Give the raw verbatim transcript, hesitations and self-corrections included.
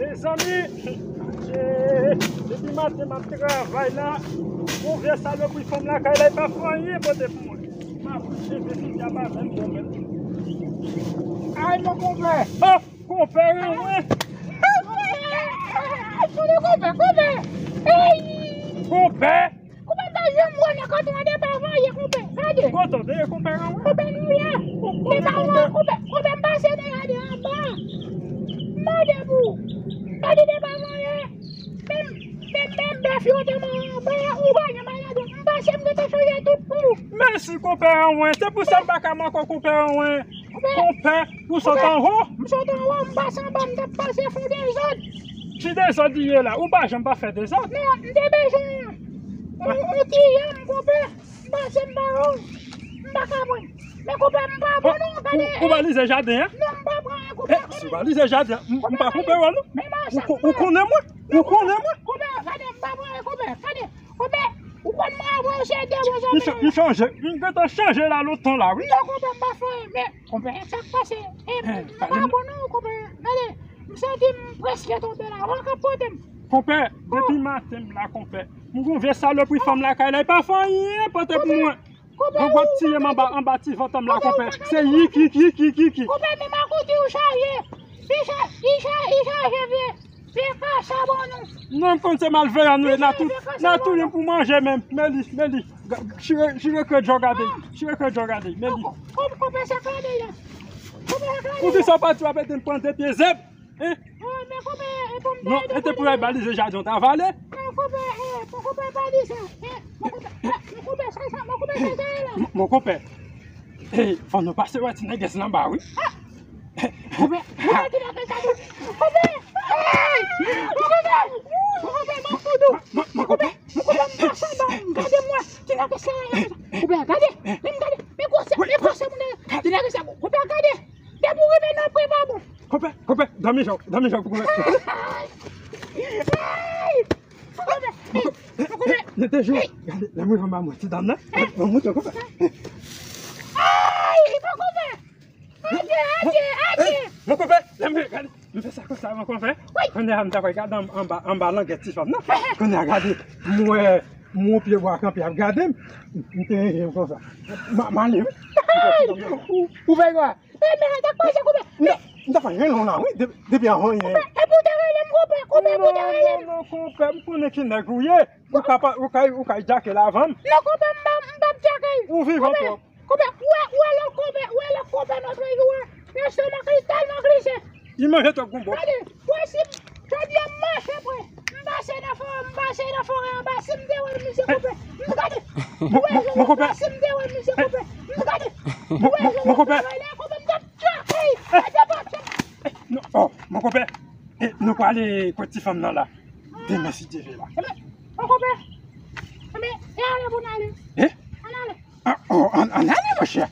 Mezanmi, depi maten m ap travay la, gon vye salopri fanm lakay la, li pa fè anyen pote pou mwen. M ap kouche, vye figi a pa menm bon menm. Ay, mon konpè. Oh, konpè, wi. Ay, konpè, konpè. Ey! Konpè! Konpè, m pa janm wè nan kote w depi avan yè, konpè. Gade. Kote w te ye, konpè, an wè? Konpè, nou ye. Depi avan, konpè, konpè, m pase de gade anba. M mande pou ou. Gade depi avan yè. Menm, menm, menm bèf yo te mwen anba, ou pa janm al ladan. M pase, m gentan chanje tout pou ou. Mèsi, konpè, an wè. Se pou sa m pa ka manke w, konpè, an wè. Konpè, ou sot anwo? M sot anwo, m pase anba, m t ap pase fè dezòd. Ki dezòd li ye la? Ou pa janm pa fè dezòd. Non, m te bezwen yon, yon ti yanm, konpè. M pase, m pa wè w. M pa ka pran. Men konpè, m pa bon non, gade. Ou, ou balize jaden an? Non, m pa pran anyen, konpè. Eh, si w balize jaden an, m, m pa koupe w non. Ou, ou konnen mwen? Ou konnen mwen? Konpè, gade, m pa pran anyen, konpè. Gade. Konpè, ou konn mwen avè w se de bon zanmi. M chanje, m gentan chanje la lontan la, wi. Non, konpè, m pa fè anyen, men, konpè, sa k pase? E, m pa bon non, konpè. Gade, m santi m prèske tonbe la. Ou k ap pote m. Konpè, depi maten m la, konpè. M gon vye salopri fanm lakay la, li pa fè anyen pote pou mwen. Konpè, ou ap tiye m anba, anba ti vant m la, konpè. Se yik, yik, yik, yik, yik. Konpè, men makout ou chaje. Li cha-, li cha-, li chaje vye. Fè kasa ban nou. Non, m konn se malveyan nou ye, n a tou, n a touye pou manje menm. Men li, men li. Chire, chire krèt jò gade. Chire krèt jò gade. Men li. Konpè sa klade la. Konpè sa klade. Poukisa w pa di w ap ede m pran de pye zèb? Hein? Non, e te pou al balize jaden w ta vale. Non, konpè, eh, konpè pa di sa. Eh, mon konpè, mon konpè, sa, sa, mon konpè, sa, sa la. Mon konpè. Eh, fò nou pase wè ti nègès nan ba wi. Konpè, konpè, ki nègès sa tou? Konpè! Hey! Mon konpè! Mon konpè, m ap fout ou! Mon konpè, mon konpè, m pase anba, gade mwen, ti nègès sa la. Konpè, gade, men gade, men gwosè, men gwosè moun nan. Ti nègès sa, konpè, gade, depi w rive nan pre pa bon. Konpè, konpè, dòmi jòk, dòmi jòk pou konpè. Hey! Mon konpè, mon konpè. Nete jou, gade, lè mwen rive anba mwen, ti dam nan, mwen montre konpè. Ay, mon konpè! Adye, adye, adye! Mon konpè, lè m gade, m fè sa konsa, mon konpè. Wi. Kounye a, m ta pral gade anba, anba langèt ti fanm nan. Kounye a, gade, m wè, m wè yon pye bwa kanpe ap gade m. M te reve m konsa. M ale, wi. Ou, ou fè kwa? E, men, sa k pase, konpè? M ta, m ta fè rele w la, wi, de-, depi avan yè. Konpè, e pou te rele m, konpè, konpè, pou te rele m. Non, non, non, konpè, m konnen ki nèg ou ye. Ou ka pa, ou ka, ou ka djake l avan m. Non, konpè, m pa, m p ap djake l. Ou vivan twòp. Konpè, ou wè, ou wè lòt konpè, ou wè lòt konpè nòtrejou a. Estomak li tèlman glise. Li manje twòp gonbo. Gade, ou wè si jodi a m mache vre. M pase nan fò, m pase nan forè anba, si m te wè misye konpè. M gade. Ou wè jan l ap pase, si m te wè misye konpè. M gade. Ou wè jan l ap travay la, konpè, m t ap djake l. Gade pa tèt. Non, oh, mon konpè. E, nou prale kot ti fanm nan la. Demen si Dye vle la. Enben, mon konpè. Enben, e ale pou n ale. Eh? Ann ale. Ah, oh, ann, ann ale, monchè.